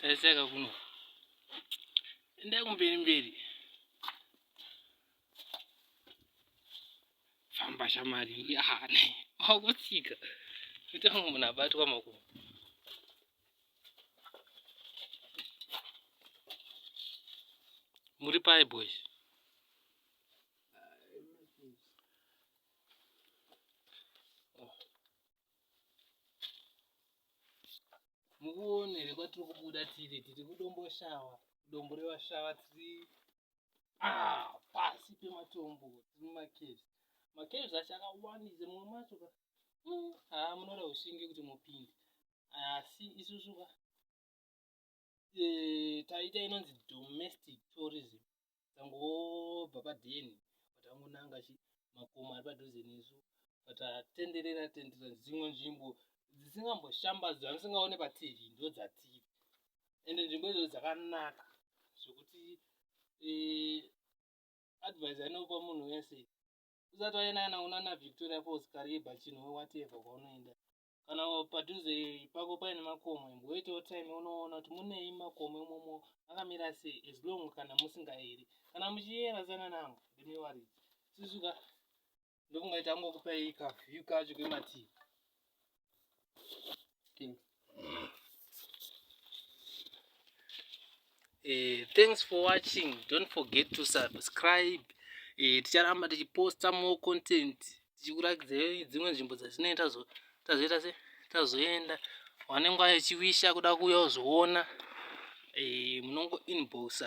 Tarisai kuno. Endai kumberi mberi. Famba shamari. Ah, wakutsika. Kuita munhu abatwa makumbo. Muri pai boys? Mukuona here kwatiri kubuda tiri tiri kudomboshawa dombo revashava tiri ah, pasi pematombo tiri mumacaves macaves acho akawandisa mumwe macho ka hmm, haa munoda ushingi kuti mupinde asi isusu ka eh, taita inonzi domestic tourism tangobva padheni patangonanga chi makomo ari padhuze nesu patatenderera tenderera dzimwe nzvimbo dzisingamboshambadzwi dzamusingaone patv ndo dzatiri ende nzvimbo idzodzo dzakanaka zvekuti eh, advice yainopa munhu wese usati waenda kana unana victoria falls kariba chinhu whatever kwaunoenda kana padhuze pako paine makomo imboitawo time unoona kuti munei makomo imomo akamira sei as long kana musingaeri kana muchiyera sana nangu ndimi varidzi susuka ndokunga tangokupai kaview kacho kemativi Eh, thanks for watching don't forget to subscribe eh, ticharamba tichiposta more content tichikurakidzai dzimwe nzvimbo dzatinoenda tazoita se tazoenda vanenge vachiwisha kuda kuuya kuzoona eh, munongo inboxa.